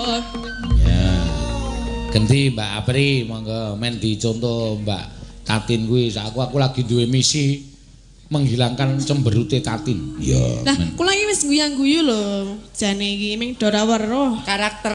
Ya. Genti Mbak Apri, monggo men dicontoh Mbak Tatin kuwi. Aku aku lagi duwe misi menghilangkan cemberute Tatin. Iya. Lah, kula iki wis guyang-guyu lho. Jane iki ming do ora weruh. Karakter.